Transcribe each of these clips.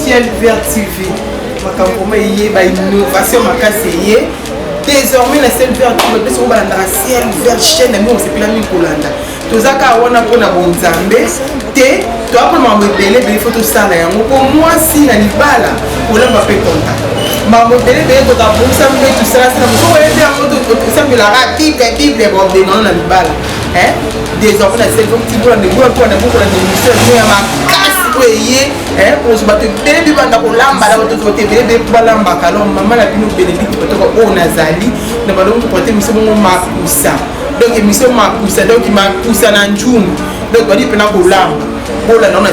Ciel Vert TV makambo ma eye ba innovation makasi eye désormais na ciel vert TV bapesi oyo balandaka ciel vert chaîne na bino osepela mingi kolanda. Toza kaka wana mpona bonzambe te, toya mpona makambo ebele ebele fo tosala yango mpo mwasi na libala kolamba mpe konta makambo ebele ebele tokabongisa mbetu salasala mosusu oyebi yango tosambelaka bible bible babengano na libala. Désormais na ciel vert TV bolanda ebola mpona bokolanda émission bino ya makasi oyo eye kozwa bato ebele mpe banda kolamba na bato bato ebele ebele mpo balambaka. Alors mama na bino Bénédicte Batoko oyo nazali na balongi koporte émission bongo makusa, donc émission makusa, donc makusa na njungu, donc bali mpena kolamba. Bolanda na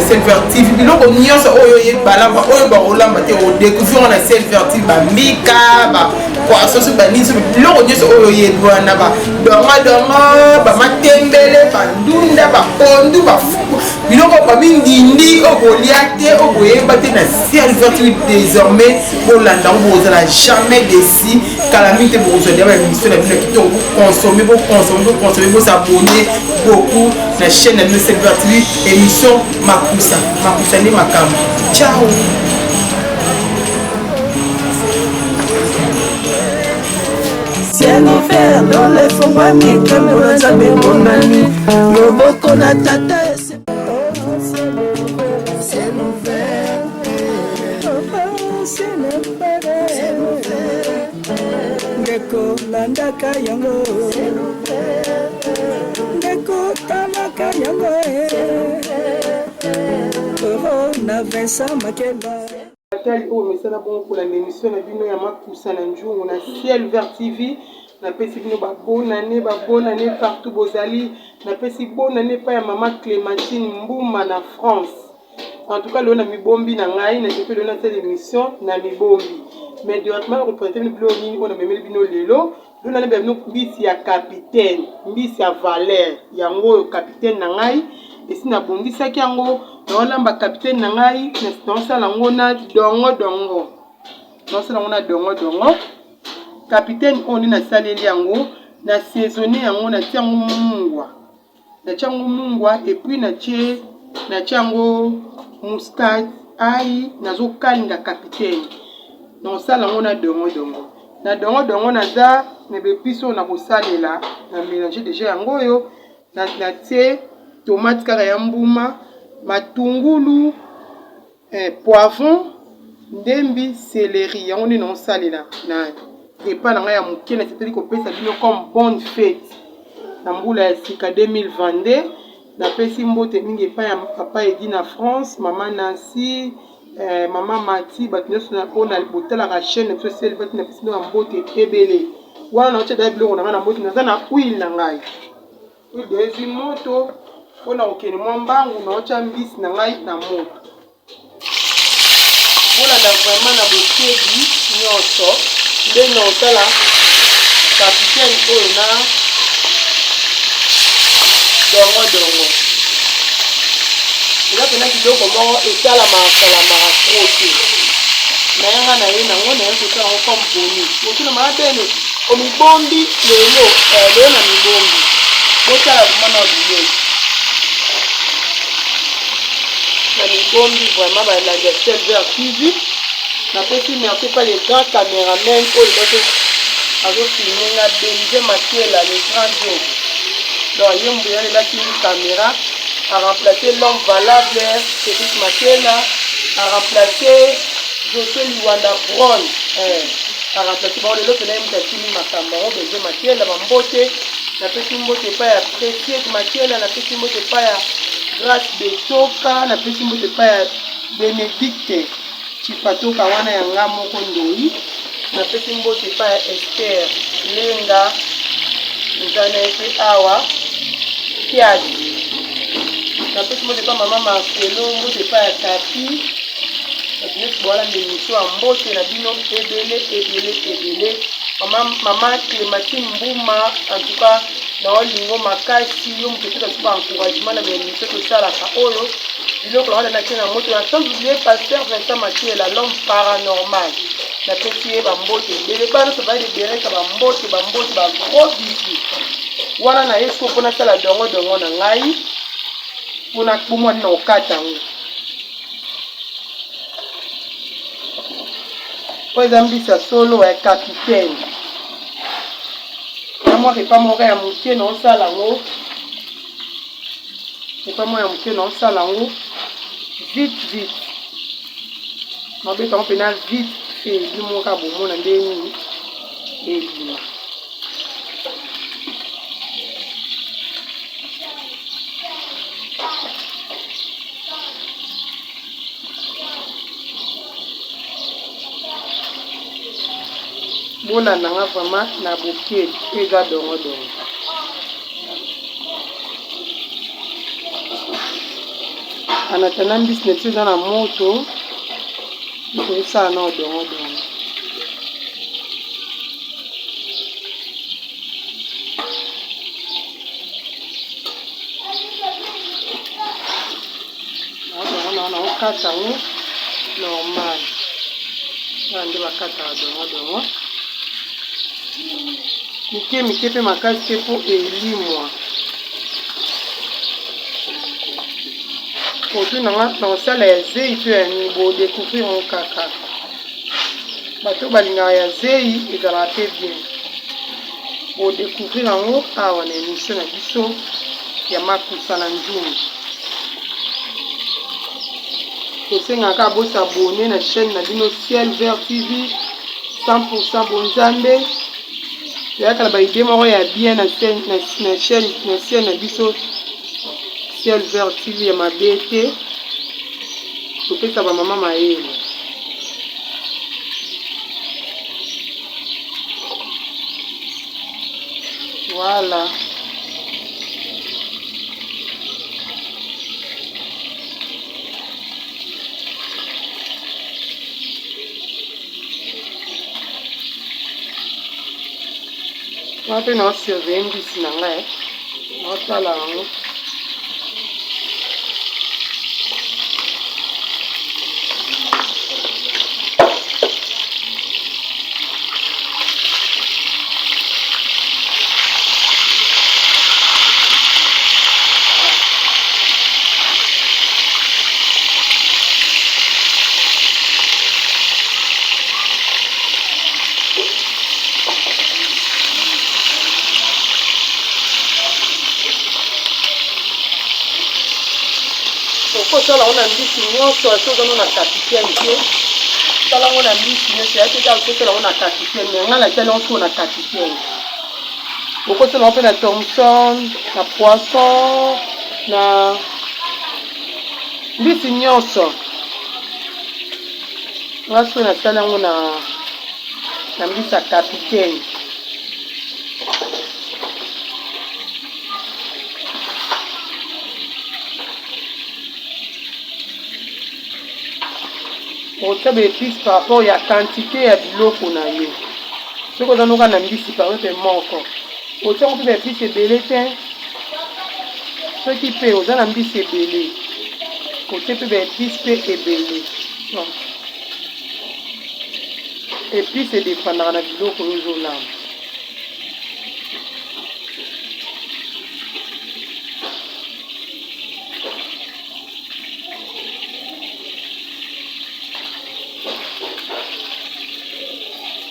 Ciel Vert TV biloko nyonso oyo oyebalamba, oyo bakolamba te, odécouvrir ngo na Ciel Vert TV, bambika, bapoisson so banini so biloko nyonso oyo oyebi wana, badongodongo, bamatembele, bandunda, bapondu, bafuku, biloko bamindindi oyo bolia te, oyo boyeba te, na Ciel Vert TV désormais bolanda yango, bozala jamais déçu. Kala mingi te bokozwa deya baémission na bino ya kitoko. Boconsommer, boconsommer, boconsommer, bos'abonner beaucoup na chaîne na bino Ciel Vert TV, émission makusa. Makusa nde makambo. Ciao. Ciel ouvert, lola efongwami, nkembo na Nzambe emonani, loboko na Tata. Ciel ouvert, ciel ouvert, ndeko landaka yango, ndeko talaka yango na Vincent Makela. Batali oyo mesana bongo kolanda émission na bino ya makusa na njungu na Ciel Vert TV, napesi bino babonane, babonane partout bozali. Napesi bonane epai ya mama Clémentine Mbuma na France. En tout cas lelo na mibombi na ngai, nasepeli lelo nasala émission na mibombi, mais directement nakoprésenter bino biloko nini oyo namemeli bino lelo. Lelo nalembela bino mbisi ya capitaine, mbisi ya valeur yango oyo. Capitaine na ngai esi nabongisaki yango, naolamba capitaine na ngai, naosala yango na dongo dongo, naosala yango na dongo dongo. Capitaine oyo nde nasaleli yango, na saisonne yango, natia yango mungwa, natia yango mungwa, et puis natie yango muscade ai. Nazokalinga capitaine, naosala yango na dongo dongo. Na dongo dongo naza na baépices oyo nakosalela, na mélange déjà yango oyo. Natie tomate kaka ya mbuma, matungulu, poivron, ndembi, céleri, yango nde naosalela na repas na ngai ya moke. Nasepeli kopesa bino comme bonne fête na mbula ya sika 2022. Napesi mbote mingi epai ya papa Edi na France, mama Nancy, mama Mati, bato nyonso oyo botalaka chaîne na biso Ciel Vert, napesi bino ya mbote ebele. Wana naotia daya biloko na ngai na mbote, naza na huile na ngai, huile ezwi moto mpona kokende mwa mbangu, naotya mbisi na ngai na moto. Bolanda vraiment na bokebi nyonso nde na otala capitaine oyo na dongo dongo. Eza mpena biloko moko esalamaka salamaka trop te. Nayanga na ye nango, naye kosala yango comme bonus. Otuna mama bene omibombi lelo, lelo na mibombi. Botala vraiment na biloko na mibombi vraiment. Balandi ya Ciel Vert TV, napesi merci pa le grand caméraman oyo bazo azofilmer nga, Benze Makela, le grand job. Donc ye mbuya lelaki caméra, a remplacé l'homme valable Cédric Makela, a remplacé José Liwanda Bron, a remplacé bango lelo mpena ye moto atimi makambo yango, Benze Makela. Bambote, napesi mbote epai ya Précieux Makela, napesi mbote epai ya Grâce Betoka, napesi mbote epai ya Bénédicte Chipatoka wana ya nga moko ndoi, napesi mbote epai ya Esther Lenga, eza na ye mpe awa Kiadi, napesi mbote epai mama Marcelo, mbote epai ya Tapi, bato nyonso bowalanda émission ya mbote na bino ebele ebele ebele. Mama, mama Clémentine Mbuma, en tout cas naolingo makasi, yo moto opesa biso baencouragement na baémission tosalaka oyo. Biloko na wana natie na moto na, sans oublier pasteur Vincent Matiela, l'homme paranormal, napesi ye bambote ebele. Bana nyonso baya libereka, bambote, bambote, bagros bisous. Wana na ye sikoyo mpo nasala dongo dongo na ngai mpona bomwani na kokata yango. Oyo eza mbisi ya solo ya capitaine. Na mwa repas moko ya moke na osala yango. Repas moko ya moke na osala yango vite vite. Mabeta yango mpena vite fait bino moko kaka bomona ndenge nini ebima. Bolanda nga vraiment na bokebi oyo eza dongo dongo. En attendant mbisi na biso eza na moto tozosala nao dongo dongo. Naokata yango normal wana nde bakataka dongo dongo mike mike mpe makasi te mpo elimwa produit na nga nakosala ya zei to ya nini bodecouvrir yango kaka bato balingaka ya zei ezalaka mpe bien Bo decouvrir yango awa na emission na biso ya Makusa na Nzungu. Tosengaka kaka bo s'abonner na chaîne na bino Ciel Vert TV 100% bonzambe. Toyaka na ba idée moko ya bien na chaîne na, na chaîne na chaîne na biso Ciel Vert TV ya mabe te. Topesa ba mama mayele. Voilà. Wana mpe nao surveille mbisi na ngai naotala yango. Okosala yango na mbisi nyonso ata oza no na capitaine te sala yango na mbisi nyonso ya te kaka okosala yango na capitaine me ngai nasali yango sikoyo na capitaine okosala yango mpe na thomson na poisson na mbisi nyonso Nga soki nasali yango na na mbisi ya capitaine. Otia ba epices par rapport ya quantité ya biloko na yo. Soki oza noka na mbisi par exemple moko, otia yango mpe ba epices ebele te. Soki mpe oza na mbisi ebele, otie mpe ba epices mpe ebele. Epice edepandaka na biloko oyo ozolamba.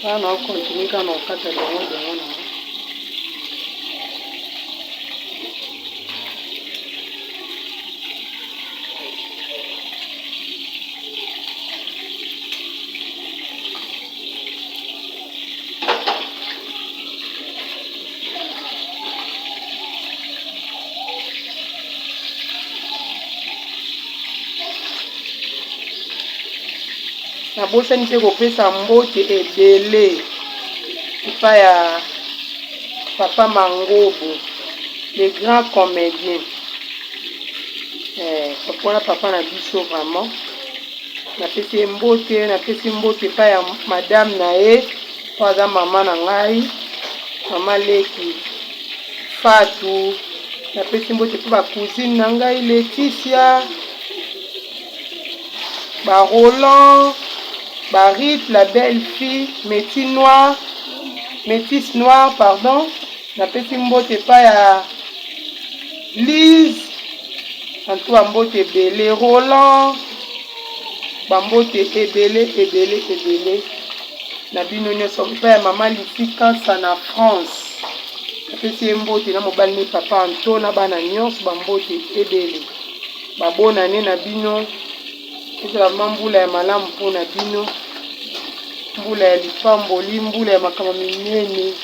Wana na continue kaka na kokata dongo dongo na ngo. Nabosani te kopesa mbote ebele epai ya papa Mangobo le grand comedien. Eh, wana papa na biso vraiment napesi ye mbote napesi mbote epai ya madame na ye oyo aza mama na ngai mama leki Fatu napesi mbote mpe ba cousine na ngai Leticia ba Roland ba Rite la belle fille métis noir métis noir pardon. Napesi mbote epai ya Lise, antu bambote ebele, Roland, bambote ebele ebele ebele na bino nyonso, epai ya mama Lisi Kansa na France. Napesi ye mbote na mobali ne papa Anto na bana nyonso, bambote ebele. Babonane na bino, ezala ma mbula ya malamu mpo na bino, mbula ya lipamboli, mbula ya makambo minene.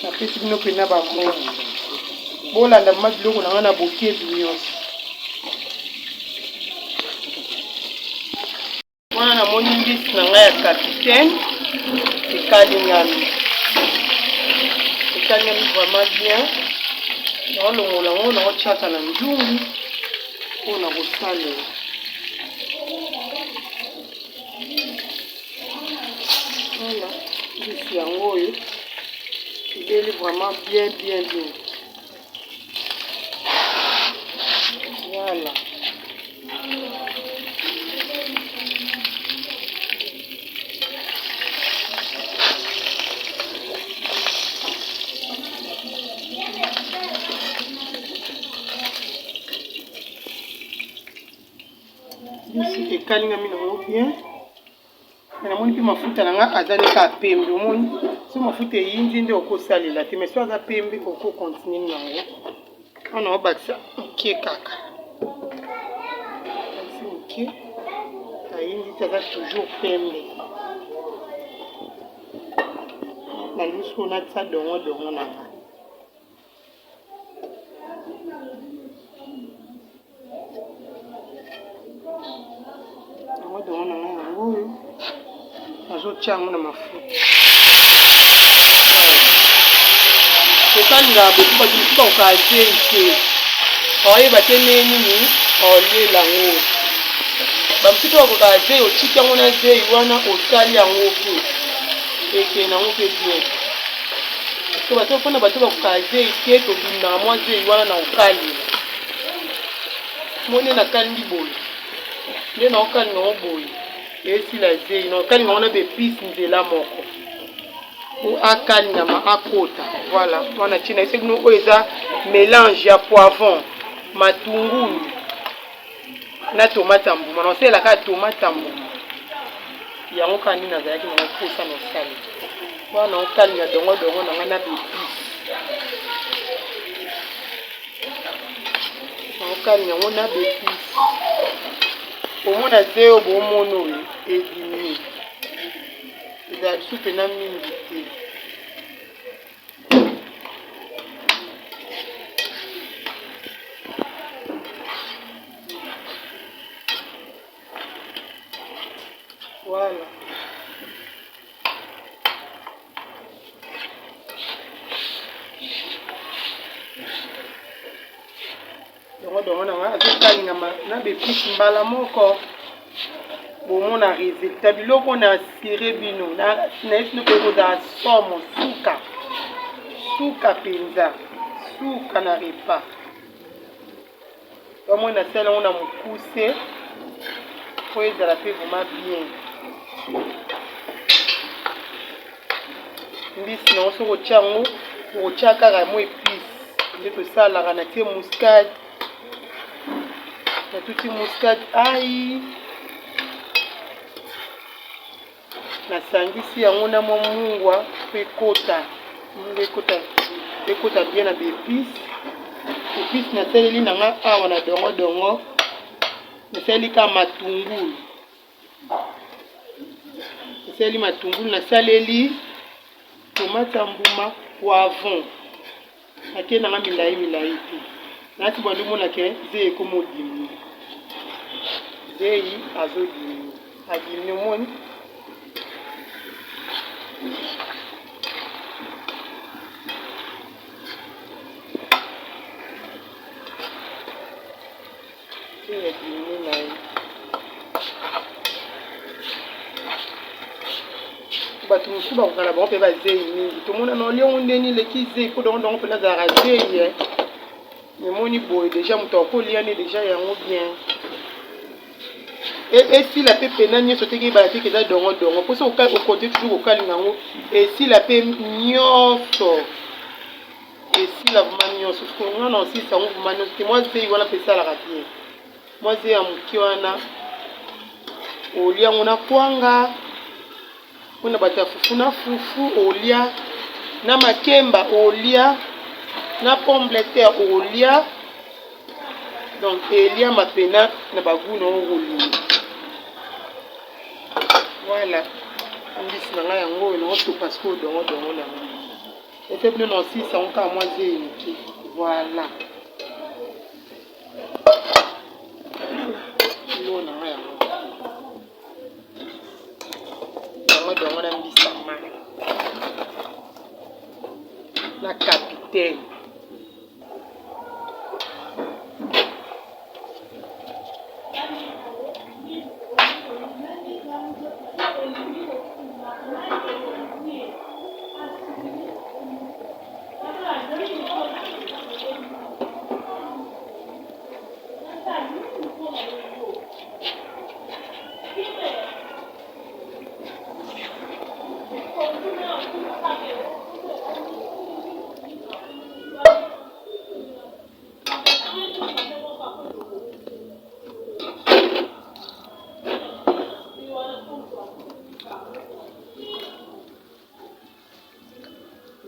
Napesi bino mpena bambongo, bolanda mama biloko na ngai na bokebi nyonso. Wana namoni mbisi na ngai ya capitaine ekalingami, ekalingami vraiment bien. Naolongola yango naotiaka na nzungu mpo na kosalela. Voilà, mbisi yango oyo ebeli vraiment bien bien bien. Voilà. Mbisi ekalingami nango bien. Namoni mpe mafuta na nga aza ne kaka pembe, omoni so mafuta eyindi nde okosalela te, mais so aza pembe oko continue nango. Wana obakisa moke kaka, bakisi moke, ayindi te, aza toujours pembe. Nalingi sikoyo natia dongo dongo na nga. Yango dongo na ngai yango oyo nazotia yango na mafuta. Tokalingaka boku bato mosusu bakokaka zei te, baoyeba te ndenge nini baoliela yango. Bamosusu mpe bakokaka zei, otiki yango na zei wana otali yango mpe ekende yango mpe bien. To bato mpona bato bakokaka zei te, tobimaka mwa zei wana na kokalinga. Moni nakalingi boye nde naokalinga yango boye esila zei, naokalinga yango na baepice nzela moko po akalingama akota. Voilà, wana tina ese bino oyo eza melange ya poivron, matungulu na tomate ya mbuma. Naosalela kaka tomate ya mbuma yango kaka nde nazalaki nango mposa na osalela. Wana naokalinga dongo dongo na ngai na baepice, naokalinga yango na baepice. Omona ze oyo bomona oyo ebimi ezala lisusu mpena mingi te. Voilà. Dongo dongo na nga azokalingama na bepice mbala moko, bomona resultat. Biloko na asire bino nayebi bino mpe kozala somo, suka suka mpenza, suka na repas. Bamoi nasala yango na mokuse mpo ezala mpe vraiment bien. Mbisi nango soki otia yango, okotia kaka mwa epice nde tosalaka. Natie muscade, natuti muscade ai, nasangisi yango na mwa mungwa mpo ekota mungwa, ekota ekota bien na baepice. Epice nasaleli na nga awa na dongo dongo, nasaleli kaka matungulu, nasaleli matungulu, nasaleli tomate ya mbuma, poivron. Natie nanga milai milai te, nati bwandi omona ke zeyi ekoma odimine, zeyi azodimine, adimine omoni. Zeyi adimine na ye. Bato mosusu bakokana bango mpe bazei mingi, tomona na oliongo ndeni eleki zei mpo dongo dongo mpena azalaka zei e emoni boye deja moto akolia ne deja yango bien. Esila mpe pena nyonso te, keyebana te eza dongo dongo, mpo soki okontinue toujours kokalinga yango, esila mpe nyonso, esila vraiment nyonso. Sikoyo nga na osilisa yango vraiment nyonso te. Mwa zei wana mpe esalaka bien, mwa zei ya moke wana olia yango na kwanga, mpona bato ya fufu na fufu olia na makemba, olia na pomme de terre olia. Donc eliama pena na bagu na okolinga. Voilà, mbisi na ngai yango oyo naotopa sikoyo dongo dongo na ngai efe bino na osilisa yango kaka mwa zeyi moke. Voilà, biloko na ngai yango dongo dongo na mbisi ya mai na capitaine.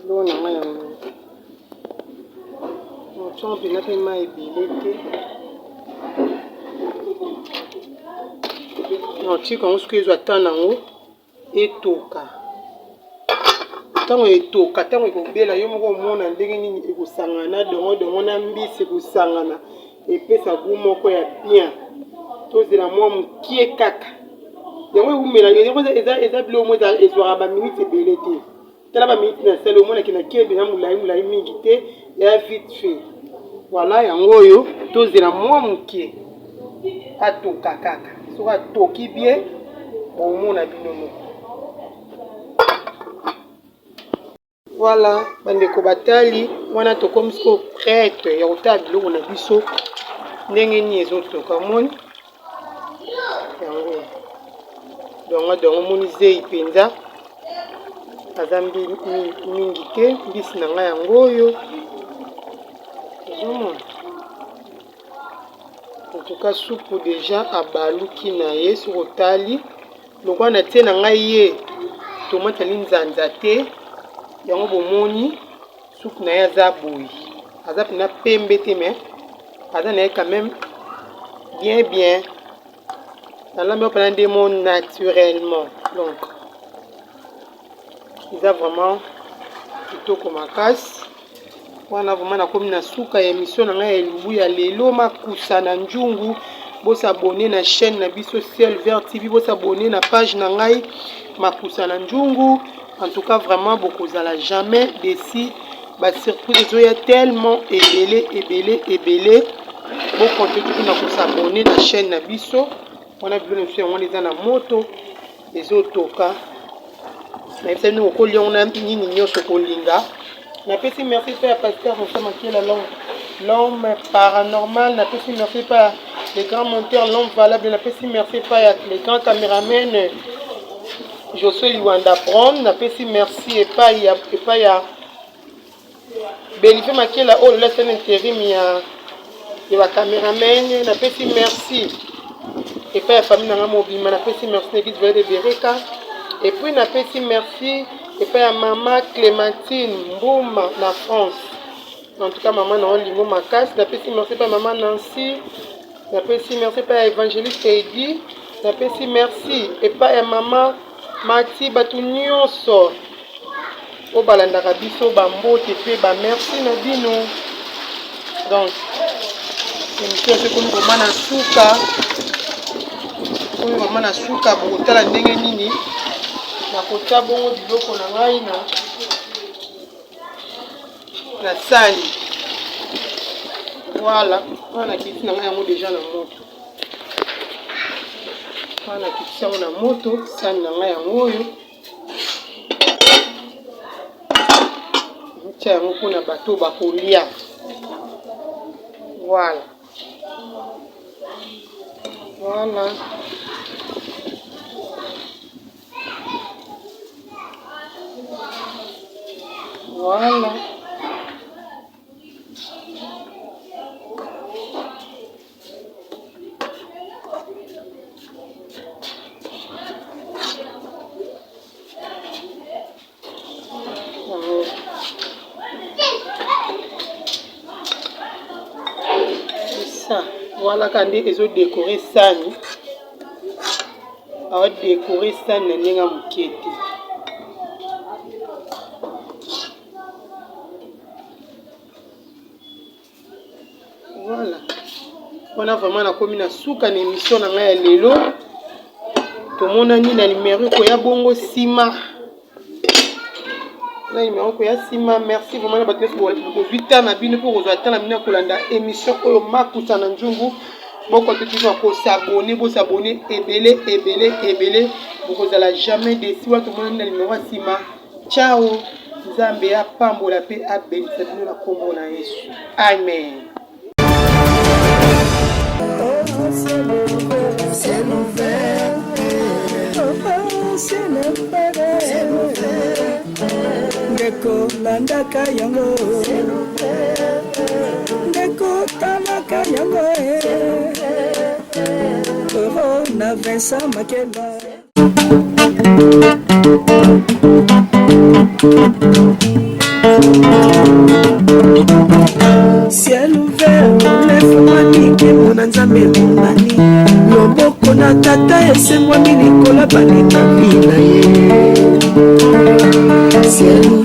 Biloko na ngai yango motiango mpenza mpe mai ebele te, natika yango soki ezwa temps na yango etoka. Ntango etoka, ntango ekobela, yo moko omona ndenge nini ekosangana na dongo dongo na mbisi, ekosangana epesa gout moko ya bien. Tozela mwa mokie kaka yango ewumela, yango eza biloko moko ezwaka ba minutes ebele te. Tala ba minutes na sali, omonaki na kembe na molai molai mingi te, ya vite fait. Voilà, yango oyo tozela mwa mokie atoka kaka. Soki atoki bien, bomona bino moko. Voilà bandeko batali, wana tokomi sikoyo prête ya kotala biloko na biso ndenge nini ezotoka. Omoni yango dongo dongo, omoni zei mpenza aza mingi te. Mbisi na ngai yango oyo ozomona, en tout cas supu deja abaluki na ye. Soki otali lokola na tie na ngai ye tomate ya linzanza te, yango bomoni supu na ye aza boye, aza mpena pembe te, mais aza na ye quand même bien bien. Nalambi yango mpena ndemo naturellement, donc eza vraiment kitoko makasi. Wana vraiment nakomi na suka ya émission na ngai ya elubu ya lelo, makusa na njungu. Bosabone na chaîne na biso Ciel Vert TV, bosabone na page na ngai Makusa na Njungu. En tout cas vraiment bokozala jamais déçu, ba surprise ezoya tellement ebele ebele ebele. Bokonte toujours na kosabone na chaîne na biso wana. Biloko na biso yango wana eza na moto ezotoka, nayebisa bino okolia yango na nini nyonso kolinga. Napesi merci mpe ya pasteur Vincent Makela, l'homme paranormal. Napesi merci mpe ya le grand monteur, l'homme valable. Napesi merci mpe ya le grand cameraman Josué Liwanda Brown. Napesi merci epai ya epai ya Belife Makela oyo lelo asali interim ya bacameraman. Napesi merci epai ya famille na ngai mobimba. Napesi merci na église Vallée de Bereka, et puis napesi merci epai ya mama Clémentine Mbuma na France. En tout cas mama na olingo makasi. Napesi merci epai ya mama Nancy. Napesi merci epai ya évangéliste Edi. Napesi merci epai ya mama Mati. Bato nyonso oyo balandaka biso, bambote mpe bamerci na bino. Donc émission esi ekomi koma na suka, oyo mama na suka, bokotala ndenge nini nakotia bongo biloko na ngai na sani. Voilà, wana nakiti na ngai yango deja na moto, wana nakitisi yango na moto. Sani na ngai yango oyo, tia yango mpona bato bakolia. Voilà, voilà. Voilà. Ça, voilà kaka nde ezo decore sani awa decore sani na ndenge ya moke te. Voilà. Wana vraiment nakomi na suka na émission na ngai ya lelo. Tomonani na numero koya bongo nsima. Na numero koya nsima. Merci vraiment na bato nyonso bozwi temps na bino mpo kozwa temps na bino ya kolanda émission oyo makusa na nzungu. Bokoki toujours kosabone, bosabone ebele ebele ebele. Bokozala jamais déçu. Wana tomonani na numero ya nsima. Ciao nzambe apambola pe abenisa bino na kombo na yesu amen. Ndeko landaka yango, ndeko talaka yango, oh, na Vincent Makela. Ciel ouvert efungwami, nkembo na Nzambe emonani, loboko na Tata esembwami likolo balingami na ye. Ciel.